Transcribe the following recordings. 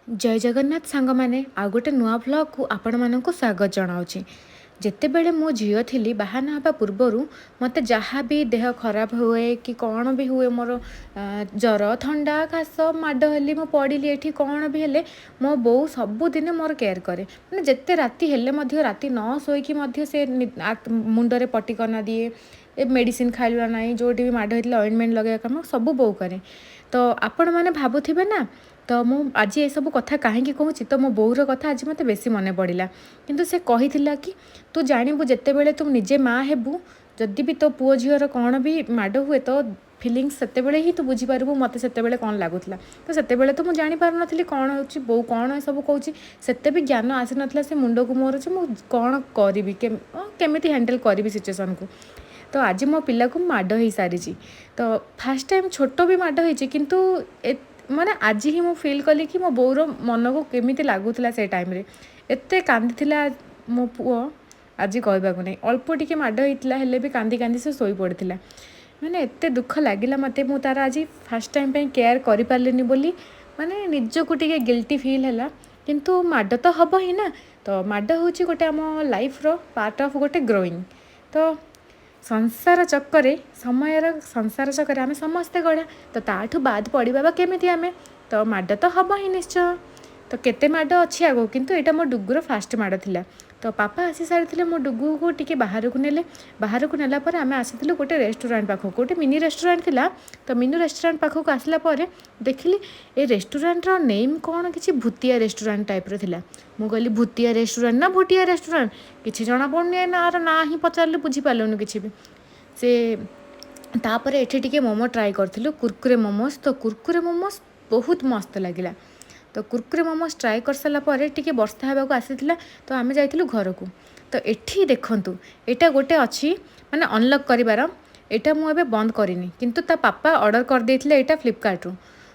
ଜୟ ଜଗନ୍ନାଥ ସାଙ୍ଗମାନେ, ଆଉ ଗୋଟେ ନୂଆ ଭ୍ଲଗ୍କୁ ଆପଣମାନଙ୍କୁ ସ୍ୱାଗତ ଜଣାଉଛି। ଯେତେବେଳେ ମୁଁ ଝିଅ ଥିଲି, ବାହା ନ ହେବା ପୂର୍ବରୁ, ମୋତେ ଯାହା ବି ଦେହ ଖରାପ ହୁଏ କି କ'ଣ ବି ହୁଏ, ମୋର ଜ୍ୱର, ଥଣ୍ଡା, କାଶ, ମାଡ଼ ହେଲି, ମୁଁ ପଡ଼ିଲି ଏଠି, କ'ଣ ବି ହେଲେ ମୋ ବୋଉ ସବୁଦିନେ ମୋର କେୟାର କରେ। ମାନେ ଯେତେ ରାତି ହେଲେ ମଧ୍ୟ, ରାତି ନ ଶୋଇକି ମଧ୍ୟ ସେ ମୁଣ୍ଡରେ ପଟି କନା ଦିଏ, ଏ ମେଡ଼ିସିନ ଖାଇଲୁ ନା ନାହିଁ, ଯେଉଁଠି ବି ମାଡ଼ ହେଇଥିଲା ଅଏଣ୍ଟମେଣ୍ଟ ଲଗାଇବା କାମ ସବୁ ବୋଉ କରେ। ତ ଆପଣମାନେ ଭାବୁଥିବେ ନା, ତ ମୁଁ ଆଜି ଏସବୁ କଥା କାହିଁକି କହୁଛି? ତ ମୋ ବୋଉର କଥା ଆଜି ମୋତେ ବେଶୀ ମନେ ପଡ଼ିଲା। କିନ୍ତୁ ସେ କହିଥିଲା କି ତୁ ଜାଣିବୁ ଯେତେବେଳେ ତୁ ନିଜେ ମା ହେବୁ, ଯଦି ବି ତୋ ପୁଅ ଝିଅର କ'ଣ ବି ମାଡ଼ ହୁଏ, ତ ଫିଲିଙ୍ଗସ୍ ସେତେବେଳେ ହିଁ ତୁ ବୁଝିପାରିବୁ ମୋତେ ସେତେବେଳେ କ'ଣ ଲାଗୁଥିଲା। ତ ସେତେବେଳେ ତ ମୁଁ ଜାଣିପାରୁନଥିଲି କ'ଣ ହେଉଛି, ବୋଉ କ'ଣ ଏସବୁ କହୁଛି। ସେତେ ବି ଜ୍ଞାନ ଆସିନଥିଲା ସେ ମୁଣ୍ଡକୁ ମୋର ଯେ ମୁଁ କ'ଣ କରିବି, କେମିତି ହ୍ୟାଣ୍ଡେଲ୍ କରିବି ସିଚୁଏସନ୍କୁ। ତ ଆଜି ମୋ ପିଲାକୁ ମାଡ଼ ହେଇସାରିଛି। ତ ଫାର୍ଷ୍ଟ ଟାଇମ୍ ଛୋଟ ବି ମାଡ଼ ହେଇଛି, କିନ୍ତୁ ମାନେ ଆଜି ହିଁ ମୁଁ ଫିଲ୍ କଲି କି ମୋ ବୋଉର ମନକୁ କେମିତି ଲାଗୁଥିଲା ସେ ଟାଇମ୍ରେ। ଏତେ କାନ୍ଦିଥିଲା ମୋ ପୁଅ, ଆଜି କହିବାକୁ ନାହିଁ। ଅଳ୍ପ ଟିକେ ମାଡ଼ ହେଇଥିଲା, ହେଲେ ବି କାନ୍ଦି କାନ୍ଦି ସେ ଶୋଇପଡ଼ିଥିଲା। ମାନେ ଏତେ ଦୁଃଖ ଲାଗିଲା ମୋତେ, ମୁଁ ତା'ର ଆଜି ଫାର୍ଷ୍ଟ ଟାଇମ୍ ପାଇଁ କେୟାର କରିପାରିଲିନି ବୋଲି ମାନେ ନିଜକୁ ଟିକେ ଗିଲ୍ଟି ଫିଲ୍ ହେଲା। କିନ୍ତୁ ମାଡ଼ ତ ହେବ ହିଁ ନା। ତ ମାଡ଼ ହେଉଛି ଗୋଟେ ଆମ ଲାଇଫ୍ର ପାର୍ଟ ଅଫ୍ ଗୋଟେ ଗ୍ରୋଇଂ। ତ ସଂସାର ଚକରେ, ସମୟର ସଂସାର ଚକରେ ଆମେ ସମସ୍ତେ ଗଢ଼ା। ତ ତାଠୁ ବାଦ ପଡ଼ିବା ବା କେମିତି ଆମେ? ତ ମାଡ଼ ତ ହେବ ହିଁ ନିଶ୍ଚୟ। ତ କେତେ ମାଡ଼ ଅଛି ଆଗକୁ, କିନ୍ତୁ ଏଇଟା ମୋ ଡୁଗୁର ଫାଷ୍ଟ ମାଡ଼ ଥିଲା। ତ ପାପା ଆସି ସାରିଥିଲେ, ମୋ ଡୁଗୁକୁ ଟିକେ ବାହାରକୁ ନେଲେ। ବାହାରକୁ ନେଲା ପରେ ଆମେ ଆସିଥିଲୁ ଗୋଟେ ରେଷ୍ଟୁରାଣ୍ଟ ପାଖକୁ, ଗୋଟେ ମିନି ରେଷ୍ଟୁରାଣ୍ଟ ଥିଲା। ତ ମିନି ରେଷ୍ଟୁରାଣ୍ଟ ପାଖକୁ ଆସିଲା ପରେ ଦେଖିଲି ଏ ରେଷ୍ଟୁରାଣ୍ଟର ନେମ୍ କ'ଣ କିଛି ଭୂତିଆ ରେଷ୍ଟୁରାଣ୍ଟ ଟାଇପ୍ର ଥିଲା। ମୁଁ କହିଲି, ଭୂତିଆ ରେଷ୍ଟୁରାଣ୍ଟ ନା ଭୁଟିଆ ରେଷ୍ଟୁରାଣ୍ଟ, କିଛି ଜଣାପଡ଼ୁନି। ଏ ନାଁର ନାଁ ହିଁ ପଚାରିଲୁ, ବୁଝିପାରିଲୁନି କିଛି ବି ସେ। ତାପରେ ଏଠି ଟିକେ ମୋମୋ ଟ୍ରାଏ କରିଥିଲୁ, କୁରକୁରେ ମୋମୋସ୍। ତ କୁରକୁରେ ମୋମୋସ୍ ବହୁତ ମସ୍ତ ଲାଗିଲା। ତ କୁରକୁରେ ମୋମୋସ୍ ଟ୍ରାଏ କରିସାରିଲା ପରେ ଟିକେ ବର୍ଷା ହେବାକୁ ଆସିଥିଲା, ତ ଆମେ ଯାଇଥିଲୁ ଘରକୁ। ତ ଏଠି ଦେଖନ୍ତୁ, ଏଇଟା ଗୋଟେ ଅଛି ମାନେ ଅନଲକ୍ କରିବାର। ଏଇଟା ମୁଁ ଏବେ ବନ୍ଦ କରିନି, କିନ୍ତୁ ତା ପାପା ଅର୍ଡ଼ର କରିଦେଇଥିଲେ ଏଇଟା ଫ୍ଲିପକାର୍ଟରୁ।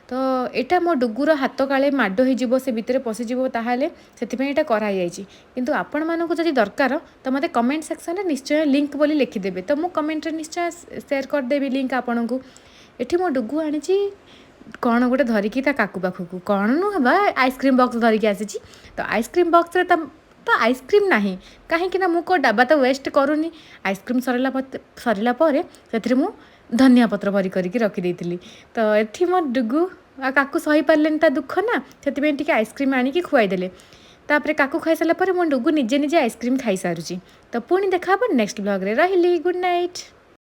ତ ଏଇଟା ମୋ ଡୁଗୁର ହାତ କାଳେ ମାଡ଼ ହେଇଯିବ, ସେ ଭିତରେ ପଶିଯିବ, ତାହେଲେ ସେଥିପାଇଁ ଏଇଟା କରାହେଇଯାଇଛି। କିନ୍ତୁ ଆପଣମାନଙ୍କୁ ଯଦି ଦରକାର, ତ ମୋତେ କମେଣ୍ଟ ସେକ୍ସନରେ ନିଶ୍ଚୟ ଲିଙ୍କ୍ ବୋଲି ଲେଖିଦେବେ। ତ ମୁଁ କମେଣ୍ଟରେ ନିଶ୍ଚୟ ସେୟାର କରିଦେବି ଲିଙ୍କ୍ ଆପଣଙ୍କୁ। ଏଠି ମୋ ଡୁଗୁ ଆଣିଛି କ'ଣ ଗୋଟେ ଧରିକି ତା କାକୁ ପାଖକୁ। କ'ଣ ନୁହଁ ବା, ଆଇସ୍କ୍ରିମ୍ ବକ୍ସ ଧରିକି ଆସିଛି। ତ ଆଇସ୍କ୍ରିମ୍ ବକ୍ସରେ ତା ତ ଆଇସ୍କ୍ରିମ୍ ନାହିଁ, କାହିଁକି ନା ମୁଁ କେଉଁ ଡବା ତ ୱେଷ୍ଟ କରୁନି। ଆଇସ୍କ୍ରିମ୍ ସରିଲା ପରେ ସେଥିରେ ମୁଁ ଧନିଆ ପତ୍ର ଭରି କରିକି ରଖିଦେଇଥିଲି। ତ ଏଠି ମୋ ଡୁଗୁ ଆଉ କାକୁ ସହିପାରିଲେନି ତା ଦୁଃଖ ନା, ସେଥିପାଇଁ ଟିକେ ଆଇସ୍କ୍ରିମ୍ ଆଣିକି ଖୁଆଇଦେଲେ। ତାପରେ କାକୁ ଖାଇସାରିଲା ପରେ ମୋ ଡୁଗୁ ନିଜେ ନିଜେ ଆଇସ୍କ୍ରିମ୍ ଖାଇସାରୁଛି। ତ ପୁଣି ଦେଖା ହେବ ନେକ୍ସଟ ବ୍ଲଗ୍ରେ। ରହିଲି, ଗୁଡ଼୍ ନାଇଟ୍।